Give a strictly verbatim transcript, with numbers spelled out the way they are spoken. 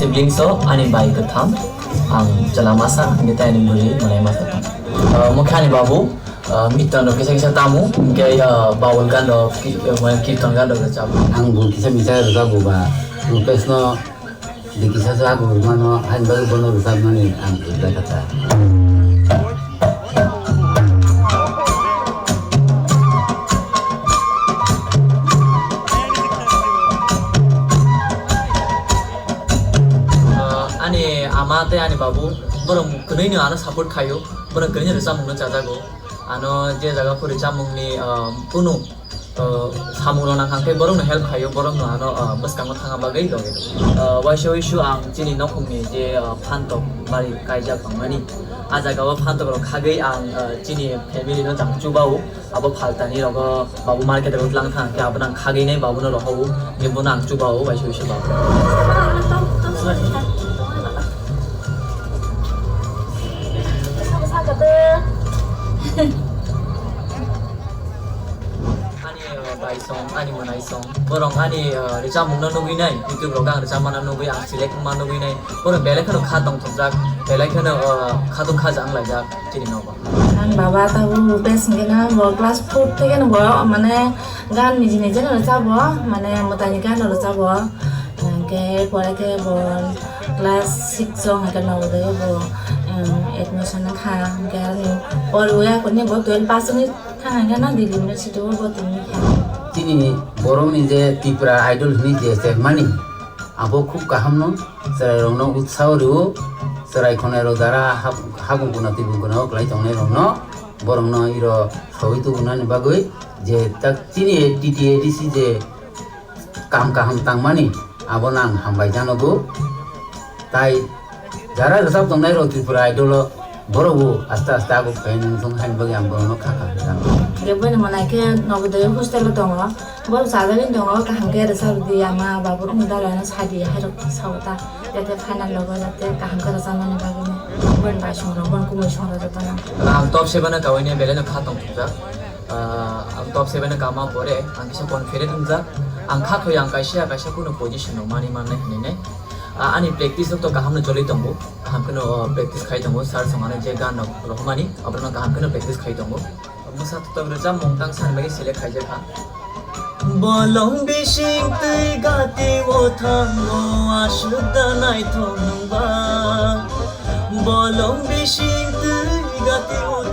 Siblings o ani bai kwtham, ang chwla masa, hingke tei ani bwrwi mwnai masa tong. Ah, mokhe ani babu, ah, miton rok kisa kisa tamo, hingke, ah, bawal gan rok, ki-, ah, mane kirtan gan rok rwchap. Ang bo kisa misa rwchapbo ba, Rupesh no di kisa sa bo mano, hain bagwi bono rwchapmani ang reply kha ta. Ah, ani ama tei ani babu, borok kwnwi no ano support khaio, borok kwnwi no rwchapmung no chajago. Ano je jaga phuri chamung ni, ah, kunu, ah, samung rok nang khe borok no help khaio, borok no ano, ah, bwskango thangna bagwi logi rw. Ah, waisa wisu ang chini nokhung ni je, ah, phantok bari kaijak tongmani, ah jaga o phantok rok khagwi ang, ah, chini family no jang chubao. Abo phaltani rogo babu market rogo tlang thang khe abo nang khagwi nai babu no rohou, je bono ang chubao waisa wisu babu. Ani, uh, bai song, ani mwnai song. Borok ani, uh, rwchapmung no nugwi nai, YouTube rogo ang rwchapma no nugwi, ang select wngma nugwi nai. Borok belai kheno kha tongthokjak, belai kheno, uh, khatung khaja wnglaijak chini nogo. Ang baba tabuk best hwnkhe no bo class four theke no bo mane gan niji niji no rwchabo, mane mwtai ni gan no rwchabo. Hwnkhe pore khe bo class six o hwnkhe Navodaya bo, um, admission kha. Hwnkhe ani poriwi akhorni bo twelve pass wngwi thang hwnkhe no Delhi University o bo tongwi kha. Chini borokni je Tripura Idol hinwi je chengmani, abo khub kaham no. Chwrairokno utsaho rwo, chwrai khwnairok dara hap-, hapung kuna tibung kuna o kwlai tongnairokno, borokno iro saui tubunani bagwi je tak chini T T A D C je kam kaham tangmani, abono ang hambai janogo. Tai jara rwchap tongnairok Tripura Idol o, borok bo aste aste abo khainani thung haini bagwi ang borokno kha kha kha. Hwnkhe boino mwnai khe Navodaya hostel o tongo. Borok chajagwi tongo, kaham khe rwchapdi, ama babu rokni dara no sadi, hairok sao ta, jate final logo jate kaham khe rwchapmani bagwi no. Boni bai songrok, boni kumui songrok jotono. Ang top seven o kawini belai no kha tongthokjak. Ah, ang top seven o kama pore ang kisa confident wngjak. Ang kha khoi ang kaisa kaisa kunu position no mani mannai hinwi nai. Ah, ani practice rok to kaham no choli tongo. Kaham kheno, ah, practice khai tongo. Sir songano je gan rok rohormani, aborok no kaham kheno practice khai tongo. Mwsa totok rwchapmung tang sani bagwi select khaijak kha. Bolong bising twi gati o thango aswk da naithok nungba. Bolong bising twi gati o